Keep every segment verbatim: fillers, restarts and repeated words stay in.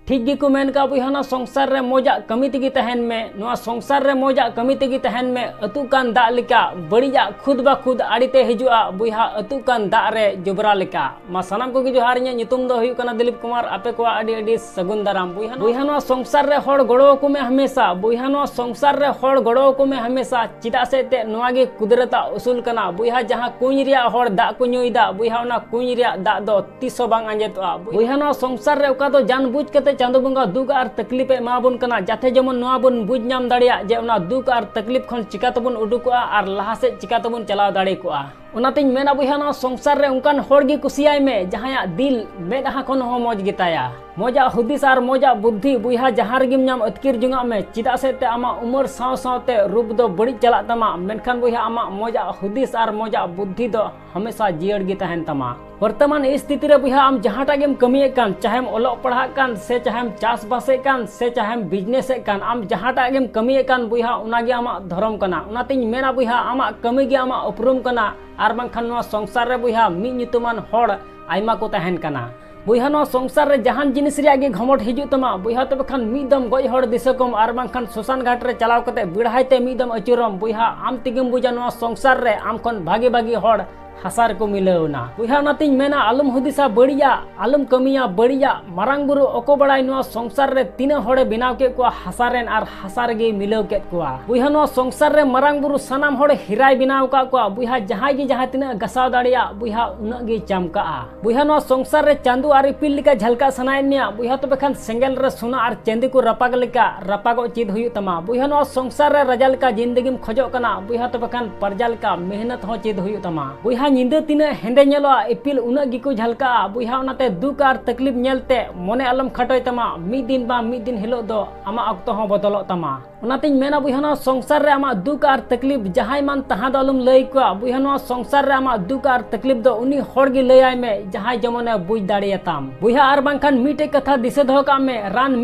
ᱴᱷᱤᱠ ᱜᱮᱠᱚ ᱢᱮᱱ ᱠᱟᱜ ᱵᱚᱭᱦᱟ, ᱱᱚᱣᱟ ᱥᱚᱝᱥᱟᱨ ᱨᱮ ᱢᱚᱡᱟᱜ ᱠᱟᱹᱢᱤ ᱛᱮᱜᱮ ᱛᱟᱦᱮᱱ ᱢᱮ, ᱱᱚᱣᱟ ᱥᱚᱝᱥᱟᱨ ᱨᱮ ᱢᱚᱡᱟᱜ ᱠᱟᱹᱢᱤ ᱛᱮᱜᱮ ᱛᱟᱦᱮᱱ ᱢᱮ᱾ ᱟᱹᱛᱩᱜ ᱠᱟᱱ ᱫᱟᱜ ᱞᱮᱠᱟ, ᱵᱟᱹᱲᱤᱡᱟᱜ ᱠᱷᱩᱫ ᱵᱟ ᱠᱷᱩᱫ ᱟᱲᱮᱛᱮ ᱦᱤᱡᱩᱜᱼᱟ ᱵᱚᱭᱦᱟ, ᱟᱹᱛᱩᱜ ᱠᱟᱱ ᱫᱟᱜ ᱨᱮ ᱡᱚᱵᱽᱨᱟ ᱞᱮᱠᱟ᱾ ᱢᱟ ᱥᱟᱱᱟᱢ ᱠᱚᱜᱮ ᱡᱚᱦᱟᱨ, ᱤᱧᱟᱹᱜ ᱧᱩᱛᱩᱢ ᱫᱚ ᱦᱩᱭᱩᱜ ᱠᱟᱱᱟ ᱫᱤᱞᱤᱯ ᱠᱩᱢᱟᱨ᱾ ᱟᱯᱮ ᱠᱚᱣᱟᱜ ᱟᱹᱰᱤ ᱟᱹᱰᱤ ᱥᱟᱹᱜᱩᱱ ᱫᱟᱨᱟᱢ᱾ ᱵᱚᱭᱦᱟ, ᱵᱚᱭᱦᱟ ᱱᱚᱣᱟ ᱥᱚᱝᱥᱟᱨ ᱨᱮ ᱦᱚᱲ ᱜᱚᱲᱚ ᱟᱠᱚ ᱢᱮ ᱦᱟᱢᱮᱥᱟ, ᱵᱚᱭᱦᱟ ᱱᱚᱣᱟ ᱥᱚᱝᱥᱟᱨ ᱨᱮ ᱦᱚᱲ ᱜᱚᱲᱚ ᱟᱠᱚ ᱢᱮ ᱦᱟᱢᱮᱥᱟ, ᱪᱮᱫᱟᱜ ᱥᱮ ᱮᱱᱛᱮᱫ ᱱᱚᱣᱟ ᱜᱮ ᱠᱩᱫᱨᱟᱹᱛᱟᱜ ᱩᱥᱩᱞ ᱠᱟᱱᱟ᱾ ᱵᱚᱭᱦᱟ, ᱡᱟᱦᱟᱸ ᱠᱩᱧ ᱨᱮᱭᱟᱜ ᱦᱚᱲ ᱫᱟᱜ ᱠᱚ ᱧᱩᱭᱮᱫᱟ, ᱵᱚᱭᱦᱟ ᱚᱱᱟ ᱠᱩᱧ ᱨᱮᱭᱟᱜ ᱫᱟᱜ ᱫᱚ ᱛᱤᱥ ᱦᱚᱸ ᱵᱟᱝ ᱟᱸᱡᱮᱫᱚᱜᱼᱟ᱾ ᱵᱚᱭᱦᱟ ᱱᱚᱣᱟ ᱥᱚᱝᱥᱟᱨ ᱨᱮ ᱚᱠᱟ ᱫᱚ ᱡᱟᱱ ᱵᱩᱡᱽ ᱠᱟᱛᱮ ᱪᱟᱸᱫᱚ ᱵᱚᱸᱜᱟ ᱫᱩᱠ ᱟᱨ ᱛᱟᱠᱞᱤᱯ ᱮ ᱮᱢᱟ ᱵᱚᱱ ᱠᱟᱱᱟ, ᱡᱟᱛᱮ ᱡᱮᱢᱚᱱ ᱱᱚᱣᱟ ᱵᱚᱱ ᱵᱩᱡᱽ ᱧᱟᱢ ᱫᱟᱲᱮᱭᱟᱜ ᱡᱮ ᱚᱱᱟ ᱫᱩᱠ ᱟᱨ ᱛᱟᱠᱞᱤᱯ ᱠᱷᱚᱱ ᱪᱤᱠᱟ ᱛᱮᱵᱚᱱ ᱩᱰᱩᱠᱚᱜᱼᱟ ᱟᱨ ᱞᱟᱦᱟ ᱥᱮᱫ ᱪᱤᱠᱟ ᱛᱮᱵᱚᱱ ᱪᱟᱞᱟᱣ ᱫᱟᱲᱮ ᱠᱚᱜᱼᱟ᱾ ᱚᱱᱟᱛᱤᱧ ᱢᱮᱱᱟ ᱵᱚᱭᱦᱟ, ᱱᱚᱣᱟ ᱥᱚᱝᱥᱟᱨ ᱨᱮ ᱚᱱᱠᱟᱱ ᱦᱚᱲ ᱜᱮ ᱠᱩᱥᱤᱭᱟᱭ ᱢᱮ, ᱡᱟᱦᱟᱸᱭᱟᱜ ᱫᱤᱞ ᱢᱮᱫᱦᱟ ᱠᱷᱚᱱ ᱦᱚᱸ ᱢᱚᱡᱽ ᱜᱮᱛᱟᱭᱟ᱾ ᱢᱚᱡᱟᱜ ᱦᱩᱫᱤᱥ ᱟᱨ ᱢᱚᱡᱟᱜ ᱵᱩᱫᱽᱫᱷᱤ ᱵᱚᱭᱦᱟ ᱡᱟᱦᱟᱸ ᱨᱮᱜᱮᱢ ᱧᱟᱢ, ᱟᱹᱛᱠᱤᱨ ᱡᱚᱝᱟᱜ ᱢᱮ, ᱪᱮᱫᱟᱜ ᱥᱮ ᱛᱮ ᱟᱢᱟᱜ ᱩᱢᱮᱨ ᱥᱟᱶ ᱥᱟᱶᱛᱮ ᱨᱩᱯ ᱫᱚ ᱵᱟᱹᱲᱤᱡ ᱪᱟᱞᱟᱜ ᱛᱟᱢᱟ, ᱢᱮᱱᱠᱷᱟᱱ ᱵᱚᱭᱦᱟ ᱟᱢᱟᱜ ᱢᱚᱡᱟᱜ ᱦᱩᱫᱤᱥ ᱟᱨ ᱢᱚᱡᱟᱜ ᱵᱩᱫᱽᱫᱷᱤ ᱫᱚ ᱦᱟᱢᱮᱥᱟ ᱡᱤᱭᱟᱹᱲ ᱜᱮ ᱛᱟᱦᱮᱱ ᱛᱟᱢᱟ᱾ ᱵᱚᱨᱛᱚᱢᱟᱱ ᱥᱛᱷᱤᱛᱤ ᱨᱮ ᱵᱚᱭᱦᱟ ᱟᱢ ᱡᱟᱦᱟᱸᱴᱟᱜ ᱜᱮᱢ ᱠᱟᱹᱢᱤᱭᱮᱫ ᱠᱟᱱ, ᱪᱟᱦᱮᱢ ᱚᱞᱚᱜ ᱯᱟᱲᱦᱟᱜ ᱠᱟᱱ, ᱥᱮ ᱪᱟᱦᱮᱢ ᱪᱟᱥᱵᱟᱥᱮᱫ ᱠᱟᱱ, ᱥᱮ ᱪᱟᱦᱮᱢ ᱵᱤᱡᱽᱱᱮᱥᱮᱫ ᱠᱟᱱ, ᱟᱢ ᱡᱟᱦᱟᱸᱴᱟᱜ ᱜᱮᱢ ᱠᱟᱹᱢᱤᱭᱮᱫ ᱠᱟᱱ ᱵᱚᱭᱦᱟ, ᱚᱱᱟᱜᱮ ᱟᱢᱟᱜ ᱫᱷᱚᱨᱚᱢ ᱠᱟᱱᱟ᱾ ᱚᱱᱟᱛᱤᱧ ᱢᱮᱱᱟ ᱵᱚᱭᱦᱟ, ᱟᱢᱟᱜ ᱠᱟᱹᱢᱤ ᱜᱮ ᱟᱢᱟᱜ ᱩᱯᱨᱩᱢ ᱠᱟᱱᱟ, ᱟᱨ ᱵᱟᱝᱠᱷᱟᱱ ᱱᱚᱣᱟ ᱥᱚᱝᱥᱟᱨ ᱨᱮ ᱵᱚᱭᱦᱟ ᱢᱤᱫ ᱧᱩᱛᱩᱢᱟᱱ ᱦᱚᱲ ᱟᱭᱢᱟ ᱠᱚ ᱛᱟᱦᱮᱱ ᱠᱟᱱᱟ᱾ ᱵᱚᱭᱦᱟ ᱱᱚᱣᱟ ᱥᱚᱝᱥᱟᱨ ᱨᱮ ᱡᱟᱦᱟᱱ ᱡᱤᱱᱤᱥ ᱨᱮᱭᱟᱜ ᱜᱮ ᱜᱷᱚᱢᱚᱴ ᱦᱤᱡᱩᱜ ᱛᱟᱢᱟ ᱵᱚᱭᱦᱟ, ᱛᱚᱵᱮ ᱠᱷᱟᱱ ᱢᱤᱫ ᱫᱚᱢ ᱜᱚᱡ ᱦᱚᱲ ᱫᱤᱥᱟᱹ ᱠᱚᱢ, ᱟᱨ ᱵᱟᱝᱠᱷᱟᱱ ᱥᱚᱥᱟᱱ ᱜᱷᱟᱴ ᱨᱮ ᱪᱟᱞᱟᱣ ᱠᱟᱛᱮ ᱵᱮᱲᱦᱟᱭ ᱛᱮ ᱢᱤᱫ ᱫᱚᱢ ᱟᱹᱪᱩᱨᱚᱢ ᱵᱚᱭᱦᱟ, ᱟᱢ ᱛᱮᱜᱮᱢ ᱵᱩᱡᱟ ᱱᱚᱣᱟ ᱥᱚᱝᱥᱟᱨ ᱨᱮ ᱟᱢ ᱠᱷᱚᱱ ᱵᱷᱟᱜᱮ ᱵᱷᱟᱜᱮ ᱦᱚᱲ ᱦᱟᱥᱟ ᱨᱮᱠᱚ ᱢᱤᱞᱟᱹᱣ ᱮᱱᱟ᱾ ᱵᱚᱭᱦᱟ ᱚᱱᱟᱛᱤᱧ ᱢᱮᱱᱟ, ᱟᱞᱚᱢ ᱦᱩᱫᱤᱥᱟ ᱵᱟᱹᱲᱤᱡᱟᱜ, ᱟᱞᱚᱢ ᱠᱟᱹᱢᱤᱭᱟ ᱵᱟᱹᱲᱤᱡᱟᱜ᱾ ᱢᱟᱨᱟᱝ ᱵᱩᱨᱩ ᱚᱠᱚ ᱵᱟᱲᱟᱭ ᱱᱚᱣᱟ ᱥᱚᱝᱥᱟᱨ ᱨᱮ ᱛᱤᱱᱟᱹᱜ ᱦᱚᱲᱮ ᱵᱮᱱᱟᱣ ᱠᱮᱫ ᱠᱚᱣᱟ ᱦᱟᱥᱟ ᱨᱮᱱ ᱟᱨ ᱦᱟᱥᱟ ᱨᱮᱜᱮᱭ ᱢᱤᱞᱟᱹᱣ ᱠᱮᱫ ᱠᱚᱣᱟ᱾ ᱵᱚᱭᱦᱟ ᱱᱚᱣᱟ ᱥᱚᱝᱥᱟᱨ ᱨᱮ ᱢᱟᱨᱟᱝ ᱵᱩᱨᱩ ᱥᱟᱱᱟᱢ ᱦᱚᱲ ᱦᱤᱨᱟᱭ ᱵᱮᱱᱟᱣ ᱟᱠᱟᱫ ᱠᱚᱣᱟ᱾ ᱵᱚᱭᱦᱟ ᱡᱟᱦᱟᱸᱭ ᱜᱮ ᱡᱟᱦᱟᱸ ᱛᱤᱱᱟᱹᱜ ᱜᱟᱥᱟᱣ ᱫᱟᱲᱮᱭᱟᱜ ᱵᱚᱭᱦᱟ ᱩᱱᱟᱹᱜ ᱜᱮᱭ ᱪᱟᱢᱠᱟᱜᱼᱟ᱾ ᱵᱚᱭᱦᱟ ᱱᱚᱣᱟ ᱥᱚᱝᱥᱟᱨ ᱨᱮ ᱪᱟᱸᱫᱚ ᱟᱨ ᱤᱯᱤᱞ ᱞᱮᱠᱟ ᱡᱷᱟᱞᱠᱟᱜ ᱥᱟᱱᱟᱭᱮᱫ ᱢᱮᱭᱟ ᱵᱚᱭᱦᱟ, ᱛᱚᱵᱮ ᱠᱷᱟᱱ ᱥᱮᱸᱜᱮᱞ ᱨᱮ ᱥᱚᱱᱟ ᱟᱨ ᱪᱟᱸᱫᱤ ᱠᱚ ᱨᱟᱯᱟᱜ ᱞᱮᱠᱟ ᱨᱟᱯᱟᱜᱚᱜ ᱪᱮᱫ ᱦᱩᱭᱩᱜ ᱛᱟᱢᱟ᱾ ᱵᱚᱭᱦᱟ ᱱᱚᱣᱟ ᱥᱚᱝᱥᱟᱨ ᱨᱮ ᱨᱟᱡᱟ ᱞᱮᱠᱟ ᱡᱤᱱᱫᱮᱜᱤᱢ ᱠᱷᱚᱡᱚᱜ ᱠᱟᱱᱟ ᱵᱚᱭᱦᱟ, ᱛᱚᱵᱮ ᱠᱷᱟᱱ ᱯᱨᱚᱡᱟ ᱞᱮᱠᱟ ᱢᱮᱦᱱᱚᱛ ᱦᱚᱸ ᱪᱮᱫ ᱦᱩᱭᱩᱜ ᱛᱟᱢᱟ᱾ ᱵᱚᱭᱦᱟ ᱧᱤᱫᱟᱹ ᱛᱤᱱᱟᱹᱜ ᱦᱮᱸᱫᱮ ᱧᱮᱞᱚᱜᱼᱟ, ᱤᱯᱤᱞ ᱩᱱᱟᱹᱜ ᱜᱮᱠᱚ ᱡᱷᱟᱞᱠᱟᱜᱼᱟ᱾ ᱵᱚᱭᱦᱟ ᱚᱱᱟᱛᱮ ᱫᱩᱠ ᱟᱨ ᱛᱟᱠᱞᱤᱯ ᱧᱮᱞᱛᱮ ᱢᱚᱱᱮ ᱟᱞᱚᱢ ᱠᱷᱟᱴᱚᱭ ᱛᱟᱢᱟ, ᱢᱤᱫ ᱫᱤᱱ ᱵᱟᱝ ᱢᱤᱫ ᱫᱤᱱ ᱦᱤᱞᱳᱜ ᱫᱚ ᱟᱢᱟᱜ ᱚᱠᱛᱚ ᱦᱚᱸ ᱵᱚᱫᱚᱞᱚᱜ ᱛᱟᱢᱟ᱾ ᱚᱱᱟᱛᱤᱧ ᱢᱮᱱᱟ ᱵᱚᱭᱦᱟ, ᱱᱚᱣᱟ ᱥᱚᱝᱥᱟᱨ ᱨᱮ ᱟᱢᱟᱜ ᱫᱩᱠ ᱟᱨ ᱛᱟᱠᱞᱤᱯ ᱡᱟᱦᱟᱸᱭ ᱢᱟᱱ ᱛᱟᱦᱟᱸ ᱫᱚ ᱟᱞᱚᱢ ᱞᱟᱹᱭ ᱠᱚᱣᱟ᱾ ᱵᱚᱭᱦᱟ, ᱱᱚᱣᱟ ᱥᱚᱝᱥᱟᱨ ᱨᱮ ᱟᱢᱟᱜ ᱫᱩᱠ ᱟᱨ ᱛᱟᱠᱞᱤᱯ ᱫᱚ ᱩᱱᱤ ᱦᱚᱲ ᱜᱮ ᱞᱟᱹᱭᱟᱭ ᱢᱮ, ᱡᱟᱦᱟᱸᱭ ᱡᱮᱢᱚᱱᱮ ᱵᱩᱡᱽ ᱫᱟᱲᱮᱭᱟᱛᱟᱢ᱾ ᱵᱚᱭᱦᱟ, ᱟᱨ ᱵᱟᱝᱠᱷᱟᱱ ᱢᱤᱫᱴᱮᱡ ᱠᱟᱛᱷᱟ ᱫᱤᱥᱟᱹ ᱫᱚᱦᱚ ᱠᱟᱜ ᱢᱮ, ᱨᱟᱱ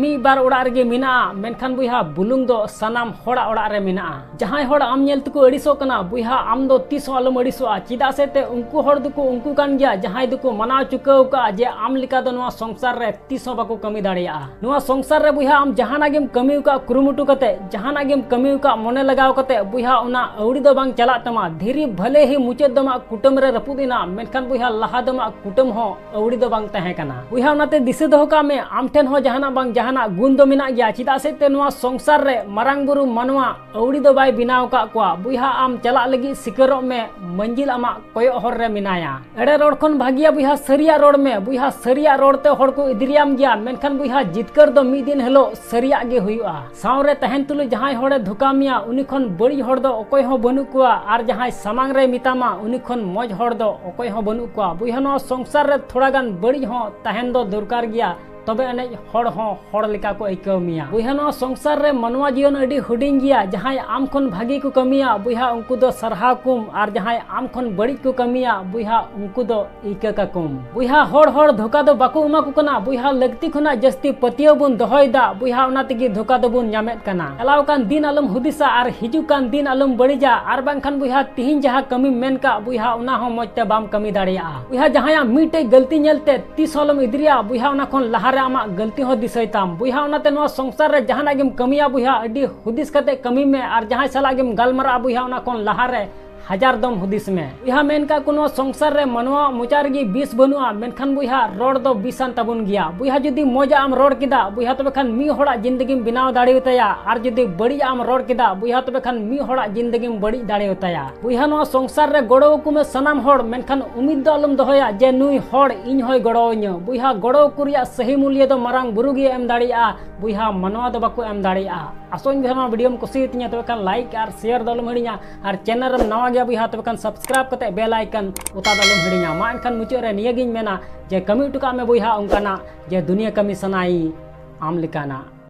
ᱢᱤᱫ ᱵᱟᱨ ᱚᱲᱟᱜ ᱨᱮᱜᱮ ᱢᱮᱱᱟᱜᱼᱟ, ᱢᱮᱱᱠᱷᱟᱱ ᱵᱚᱭᱦᱟ, ᱵᱩᱞᱩᱝ ᱫᱚ ᱥᱟᱱᱟᱢ ᱦᱚᱲᱟᱜ ᱚᱲᱟᱜ ᱨᱮ ᱢᱮᱱᱟᱜᱼᱟ᱾ ᱡᱟᱦᱟᱸᱭ ᱦᱚᱲ ᱟᱢ ᱧᱮᱞ ᱛᱮᱠᱚ ᱟᱹᱲᱤᱥᱚᱜ ᱠᱟᱱᱟ, ᱵᱚᱭᱦᱟ, ᱟᱢ ᱫᱚ ᱛᱤᱥ ᱦᱚᱸ ᱟᱞᱚᱢ ᱟᱹᱲᱤᱥᱚᱜᱼᱟ᱾ ᱪᱮᱫᱟᱜ ᱥᱮ ᱛᱮ ᱩᱱᱠᱩ ᱦᱚᱲ ᱫᱚᱠᱚ ᱩᱱᱠᱩ ᱠᱟᱱ ᱜᱮᱭᱟ, ᱡᱟᱦᱟᱸᱭ ᱫᱚᱠᱚ ᱢᱟᱱᱟᱣ ᱪᱩᱠᱟᱹᱣ ᱠᱟᱜᱼᱟ ᱡᱮ ᱟᱢ ᱞᱮᱠᱟ ᱫᱚ ᱱᱚᱣᱟ ᱥᱚᱝᱥᱟᱨ ᱨᱮ ᱛᱤᱥ ᱦᱚᱸ ᱵᱟᱠᱚ ᱠᱟᱹᱢᱤ ᱫᱟᱲᱮᱭᱟᱜᱼᱟ᱾ ᱱᱚᱣᱟ ᱥᱚᱝᱥᱟᱨ ᱨᱮ ᱵᱚᱭᱦᱟ, ᱟᱢ ᱡᱟᱦᱟᱱᱟᱜ ᱜᱮᱢ ᱠᱟᱹᱢᱤ ᱟᱠᱟᱫ ᱠᱩᱨᱩᱢᱩᱴᱩ ᱠᱟᱛᱮ, ᱡᱟᱦᱟᱱᱟᱜ ᱜᱮᱢ ᱠᱟᱹᱢᱤ ᱟᱠᱟᱫ ᱢᱚᱱᱮ ᱞᱟᱜᱟᱣ ᱠᱟᱛᱮ, ᱵᱚᱭᱦᱟ, ᱚᱱᱟ ᱟᱹᱣᱲᱤ ᱫᱚ ᱵᱟᱝ ᱪᱟᱞᱟᱜ ᱛᱟᱢᱟ᱾ ᱫᱷᱤᱨᱤ ᱵᱷᱟᱞᱮ ᱦᱤ ᱢᱩᱪᱟᱹᱫ ᱫᱚ ᱟᱢᱟᱜ ᱠᱩᱴᱟᱹᱢ ᱨᱮ ᱨᱟᱹᱯᱩᱫ ᱮᱱᱟ, ᱢᱮᱱᱠᱷᱟᱱ ᱵᱚᱭᱦᱟ, ᱞᱟᱦᱟ ᱫᱚ ᱟᱢᱟᱜ ᱠᱩᱴᱟᱹᱢ ᱦᱚᱸ ᱟᱹᱣᱲᱤ ᱫᱚ ᱵᱟᱝ ᱛᱟᱦᱮᱸ ᱠᱟᱱᱟ᱾ ᱵᱚᱭᱦᱟ, ᱚᱱᱟᱛᱮ ᱫᱤᱥᱟᱹ ᱫᱚᱦᱚ ᱠᱟᱜ ᱢᱮ, ᱟᱢ ᱴᱷᱮᱱ ᱦᱚᱸ ᱡᱟᱦᱟᱱᱟᱜ ᱵᱟᱝ ᱡᱟᱦᱟᱱᱟᱜ ᱜᱩᱱ ᱫᱚ ᱢᱮᱱᱟᱜ ᱜᱮᱭᱟ᱾ ᱪᱮᱫᱟᱜ ᱥᱮ ᱛᱮ ᱱᱚᱣᱟ ᱥᱚᱝᱥᱟᱨ ᱨᱮ ᱢᱟᱨᱟᱝ ᱵᱩᱨᱩ ᱢᱟᱱᱣᱟ ᱟᱹᱣᱲᱤ ᱫᱚ ᱵᱟᱭ ᱵᱮᱱᱟᱣ ᱟᱠᱟᱫ ᱠᱚᱣᱟ᱾ ᱵᱚᱭᱦᱟ, ᱟᱢ ᱪᱟᱞᱟᱜ ᱞᱟᱹᱜᱤᱫ ᱥᱤᱠᱟᱹᱨᱚᱜ ᱢᱮ, ᱢᱟᱹᱡᱤᱞ ᱟᱢᱟᱜ ᱠᱚᱭᱚᱜ ᱦᱚᱨ ᱨᱮ ᱢᱮᱱᱟᱭᱟ᱾ ᱮᱲᱮ ᱨᱚᱲ ᱠᱷᱚᱱ ᱵᱷᱟᱹᱜᱤᱭᱟ ᱵᱚᱭᱦᱟ, ᱥᱟᱹᱨᱤᱭᱟᱜ ᱨᱚᱲ ᱢᱮ᱾ ᱵᱚᱭᱦᱟ, ᱥᱟᱹᱨᱤᱭᱟᱜ ᱨᱚᱲ ᱛᱮ ᱦᱚᱲ ᱠᱚ ᱮᱫᱽᱨᱤᱭᱟᱢ ᱜᱮᱭᱟ, ᱢᱮᱱᱠᱷᱟᱱ ᱵᱚᱭᱦᱟ, ᱡᱤᱛᱠᱟᱹᱨ ᱫᱚ ᱢᱤᱫ ᱫᱤᱱ ᱦᱤᱞᱳᱜ ᱥᱟᱹᱨᱤᱭᱟᱜ ᱜᱮ ᱦᱩᱭᱩᱜᱼᱟ᱾ ᱥᱟᱶᱨᱮ ᱛᱟᱦᱮᱱ ᱛᱩᱞᱩᱡ ᱡᱟᱦᱟᱸᱭ ᱦᱚᱲᱮ ᱫᱷᱳᱠᱟ ᱢᱮᱭᱟ, ᱩᱱᱤ ᱠᱷᱚᱱ ᱵᱟᱹᱲᱤᱡ ᱦᱚᱲ ᱫᱚ ᱚᱠᱚᱭ ᱦᱚᱸ ᱵᱟᱹᱱᱩᱜ ᱠᱚᱣᱟ, ᱟᱨ ᱡᱟᱦᱟᱸᱭ ᱥᱟᱢᱟᱝ ᱨᱮᱭ ᱢᱮᱛᱟᱢᱟ, ᱩᱱᱤ ᱠᱷᱚᱱ ᱢᱚᱡᱽ ᱦᱚᱲ ᱫᱚ ᱚᱠᱚᱭ ᱦᱚᱸ ᱵᱟᱹᱱᱩᱜ ᱠᱚᱣᱟ᱾ ᱵᱚᱭᱦᱟ, ᱱᱚᱣᱟ ᱥᱚᱝᱥᱟᱨ ᱨᱮ ᱛᱷᱚᱲᱟ ᱜᱟᱱ ᱵᱟᱹᱲᱤᱡ ᱦᱚᱸ ᱛᱟᱦᱮᱱ ᱫᱚ ᱫᱚᱨᱠᱟᱨ ᱜᱮᱭᱟ, ᱛᱚᱵᱮ ᱟᱹᱱᱤᱡ ᱦᱚᱲ ᱦᱚᱸ ᱦᱚᱲ ᱞᱮᱠᱟ ᱠᱚ ᱟᱹᱭᱠᱟᱹᱣ ᱢᱮᱭᱟ᱾ ᱵᱚᱭᱦᱟ, ᱱᱚᱣᱟ ᱥᱚᱝᱥᱟᱨ ᱨᱮ ᱢᱟᱱᱣᱟ ᱡᱤᱭᱚᱱ ᱟᱹᱰᱤ ᱦᱩᱰᱤᱧ ᱜᱮᱭᱟ᱾ ᱡᱟᱦᱟᱸᱭ ᱟᱢ ᱠᱷᱚᱱ ᱵᱷᱟᱹᱜᱤ ᱠᱚ ᱠᱟᱹᱢᱤᱭᱟ, ᱵᱚᱭᱦᱟ, ᱩᱱᱠᱩ ᱫᱚ ᱥᱟᱨᱦᱟᱣ ᱠᱚᱢ, ᱟᱨ ᱡᱟᱦᱟᱸᱭ ᱟᱢ ᱠᱷᱚᱱ ᱵᱟᱹᱲᱤᱡ ᱠᱚ ᱠᱟᱹᱢᱤᱭᱟ, ᱵᱚᱭᱦᱟ, ᱩᱱᱠᱩ ᱫᱚ ᱤᱠᱟᱹ ᱠᱟᱠᱚᱢ᱾ ᱵᱚᱭᱦᱟ, ᱦᱚᱲ ᱦᱚᱲ ᱫᱷᱳᱠᱟ ᱫᱚ ᱵᱟᱠᱚ ᱮᱢᱟ ᱠᱚ ᱠᱟᱱᱟ᱾ ᱵᱚᱭᱦᱟ, ᱞᱟᱹᱠᱛᱤ ᱠᱷᱚᱱᱟᱜ ᱡᱟᱹᱥᱛᱤ ᱯᱟᱹᱛᱭᱟᱹᱣ ᱵᱚᱱ ᱫᱚᱦᱚᱭᱮᱫᱟ᱾ ᱵᱚᱭᱦᱟ, ᱚᱱᱟ ᱛᱮᱜᱮ ᱫᱷᱳᱠᱟ ᱫᱚᱵᱚᱱ ᱧᱟᱢᱮᱫ ᱠᱟᱱᱟ᱾ ᱪᱟᱞᱟᱣ ᱟᱠᱟᱱ ᱫᱤᱱ ᱟᱞᱚᱢ ᱦᱩᱫᱤᱥᱟ ᱟᱨ ᱦᱤᱡᱩᱜ ᱠᱟᱱ ᱫᱤᱱ ᱟᱞᱚᱢ ᱵᱟᱹᱲᱤᱡᱟ, ᱟᱨ ᱵᱟᱝᱠᱷᱟᱱ ᱵᱚᱭᱦᱟ, ᱛᱤᱦᱤᱧ ᱡᱟᱦᱟᱸ ᱠᱟᱹᱢᱤᱢ ᱢᱮᱱ ᱠᱟᱜ, ᱵᱚᱭᱦᱟ, ᱚᱱᱟ ᱦᱚᱸ ᱢᱚᱡᱽ ᱛᱮ ᱵᱟᱢ ᱠᱟᱹᱢᱤ ᱫᱟᱲᱮᱭᱟᱜᱼᱟ᱾ ᱵᱚᱭᱦᱟ, ᱡᱟᱦᱟᱸᱭᱟᱜ ᱢᱤᱫᱴᱮᱡ ᱜᱟᱹᱞᱛᱤ ᱧᱮᱞᱛᱮ ᱛᱤᱥ ᱦᱚᱸ ᱟᱞᱚᱢ ᱤᱫᱤᱨᱤᱭᱟ᱾ ᱵᱚᱭᱦᱟ, ᱚᱱᱟ ᱠᱷᱚᱱ ᱞᱟᱦᱟᱨᱮ ᱟᱢᱟᱜ ᱜᱟᱹᱞᱛᱤ ᱦᱚᱸ ᱫᱤᱥᱟᱹᱭ ᱛᱟᱢ᱾ ᱵᱚᱭᱦᱟ, ᱚᱱᱟᱛᱮ ᱱᱚᱣᱟ ᱥᱚᱝᱥᱟᱨ ᱨᱮ ᱡᱟᱦᱟᱱᱟᱜ ᱜᱮᱢ ᱠᱟᱹᱢᱤᱭᱟ, ᱵᱚᱭᱦᱟ, ᱟᱹᱰᱤ ᱦᱩᱫᱤᱥ ᱠᱟᱛᱮ ᱠᱟᱹᱢᱤ ᱢᱮ, ᱟᱨ ᱡᱟᱦᱟᱸᱭ ᱥᱟᱞᱟᱜ ᱜᱮᱢ ᱜᱟᱞᱢᱟᱨᱟᱜᱼᱟ, ᱵᱚᱭᱦᱟ, ᱚᱱᱟ ᱠᱷᱚᱱ ᱞᱟᱦᱟᱨᱮ ᱦᱟᱡᱟᱨ ᱫᱚᱢ ᱦᱩᱫᱤᱥ ᱢᱮ᱾ ᱵᱚᱭᱦᱟ, ᱢᱮᱱ ᱠᱟᱜ ᱠᱚ, ᱱᱚᱣᱟ ᱥᱚᱝᱥᱟᱨ ᱨᱮ ᱢᱟᱱᱣᱟ ᱢᱚᱪᱟ ᱨᱮᱜᱮ ᱵᱤᱥ ᱵᱟᱹᱱᱩᱜᱼᱟ, ᱢᱮᱱᱠᱷᱟᱱ ᱵᱚᱭᱦᱟ, ᱨᱚᱲ ᱫᱚ ᱵᱤᱥᱟᱱ ᱛᱟᱵᱚᱱ ᱜᱮᱭᱟ᱾ ᱵᱚᱭᱦᱟ, ᱡᱩᱫᱤ ᱢᱚᱡᱟᱜ ᱮᱢ ᱨᱚᱲ ᱠᱮᱫᱟ, ᱵᱚᱭᱦᱟ, ᱛᱚᱵᱮ ᱠᱷᱟᱱ ᱢᱤᱫ ᱦᱚᱲᱟᱜ ᱡᱤᱱᱫᱮᱜᱤᱢ ᱵᱮᱱᱟᱣ ᱫᱟᱲᱮᱭᱟᱛᱟᱭᱟ, ᱟᱨ ᱡᱩᱫᱤ ᱵᱟᱹᱲᱤᱡᱟᱜ ᱮᱢ ᱨᱚᱲ ᱠᱮᱫᱟ, ᱵᱚᱭᱦᱟ, ᱛᱚᱵᱮ ᱠᱷᱟᱱ ᱢᱤᱫ ᱦᱚᱲᱟᱜ ᱡᱤᱱᱫᱮᱜᱤᱢ ᱵᱟᱹᱲᱤᱡ ᱫᱟᱲᱮᱭᱟᱛᱟᱭᱟ᱾ ᱵᱚᱭᱦᱟ, ᱱᱚᱣᱟ ᱥᱚᱝᱥᱟᱨ ᱨᱮ ᱜᱚᱲᱚ ᱟᱠᱚ ᱢᱮ ᱥᱟᱱᱟᱢ ᱦᱚᱲ, ᱢᱮᱱᱠᱷᱟᱱ ᱩᱢᱤᱫ ᱫᱚ ᱟᱞᱚᱢ ᱫᱚᱦᱚᱭᱟ ᱡᱮ ᱱᱩᱭ ᱦᱚᱲ ᱤᱧ ᱦᱚᱸᱭ ᱜᱚᱲᱚᱣᱟᱹᱧᱟ᱾ ᱵᱚᱭᱦᱟ, ᱜᱚᱲᱚ ᱟᱠᱚ ᱨᱮᱭᱟᱜ ᱥᱟᱹᱦᱤ ᱢᱩᱞᱭᱟᱹ ᱫᱚ ᱢᱟᱨᱟᱝ ᱵᱩᱨᱩ ᱜᱮ ᱮᱢ ᱫᱟᱲᱮᱭᱟᱜᱼᱟ, ᱵᱚᱭᱦᱟ, ᱢᱟᱱᱣᱟ ᱫᱚ ᱵᱟᱠᱚ ᱮᱢ ᱫᱟᱲᱮᱭᱟᱜᱼᱟ᱾ ᱟᱥᱚᱜ ᱟᱹᱧ ᱵᱚᱭᱦᱟ, ᱱᱚᱣᱟ ᱵᱷᱤᱰᱤᱭᱳᱢ ᱠᱩᱥᱤᱭᱟᱛᱤᱧᱟ, ᱛᱚᱵᱮ ᱠᱷᱟᱱ ᱞᱟᱭᱤᱠ ᱟᱨ ᱥᱮᱭᱟᱨ ᱫᱚ ᱟᱞᱚᱢ ᱦᱤᱲᱤᱧᱟ, ᱟᱨ ᱪᱮᱱᱮᱞ ᱨᱮᱢ ᱱᱟᱣᱟ ᱜᱮᱭᱟ ᱵᱚᱭᱦᱟ, ᱛᱚᱵᱮ ᱠᱷᱟᱱ ᱥᱟᱵᱥᱠᱨᱟᱭᱤᱵ ᱠᱟᱛᱮ ᱵᱮᱞ ᱟᱭᱠᱚᱱ ᱚᱛᱟ ᱫᱚ ᱟᱞᱚᱢ ᱦᱤᱲᱤᱧᱟ᱾ ᱢᱟ ᱮᱱᱠᱷᱟᱱ ᱢᱩᱪᱟᱹᱫ ᱨᱮ ᱱᱤᱭᱟᱹᱜᱤᱧ ᱢᱮᱱᱟ ᱡᱮ ᱠᱟᱹᱢᱤ ᱦᱚᱴᱚ ᱠᱟᱜ ᱢᱮ ᱵᱚᱭᱦᱟ ᱚᱱᱠᱟᱱᱟᱜ ᱡᱮ ᱫᱩᱱᱤᱭᱟᱹ ᱠᱟᱹᱢᱤ ᱥᱟᱱᱟᱭ ᱟᱢ ᱞᱮᱠᱟᱱᱟᱜ᱾